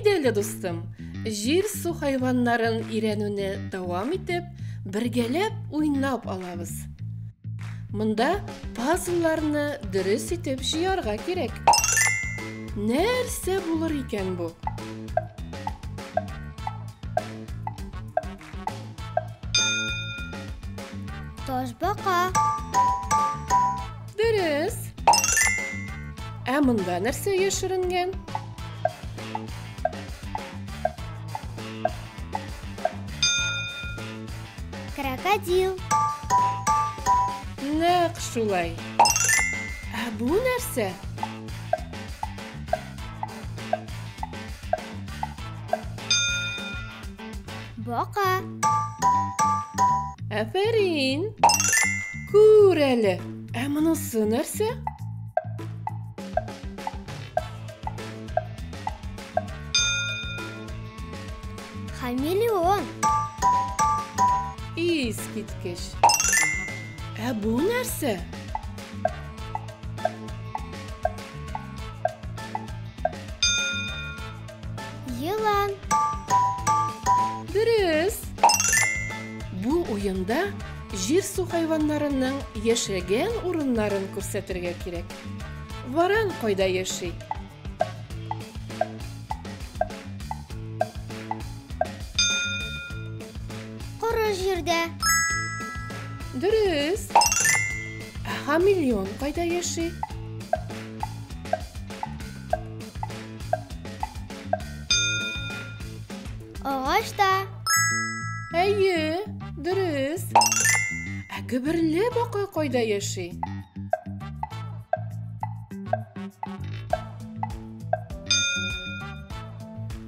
Әйдә әле, дустым, җир-су хайваннарын өйрәнүне дәвам итеп, бергәләп уйнап алабыз. Монда пазлларны дөрес итеп җыярга кирәк. Нәрсә булыр икән бу? Ташбака. Дөрес. Ә монда нәрсә яшеренгән? Крокодил. Нәкъ шулай. Ә бу нәрсә? Бака. Афәрин. Күр әле. Ә монысы нәрсә? Хамелеон. Искиткеч. Ә бу нәрсә? Елан. Дөрес. Бу уенда җир-су хайваннарының яшәгән урыннарын күрсәтергә кирәк. Варан кайда яши? Коры җирдә. Дөрес. Ә хамелеон кайда яши? Агачта. Әйе, дөрес. Ә гөберле бака кайда яши?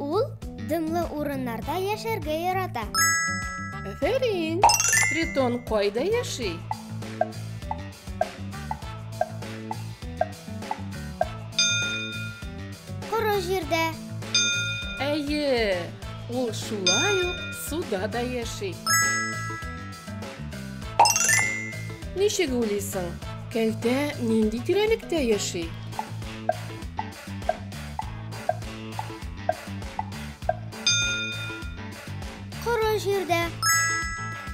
Ул дымлы урыннарда яшәргә ярата. Афәрин! Тритон кайда яши? Коры җирдә. Әйе, ул шулай ук суда да яши. Ничек уйлыйсың, кәлтә нинди тирәлектә яши? Коры җирдә.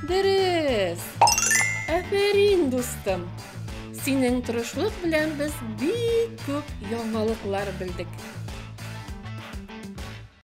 Дөрес! Афәрин, дустым! Синең тырышлык белән без бик күп яңалыклар белдек.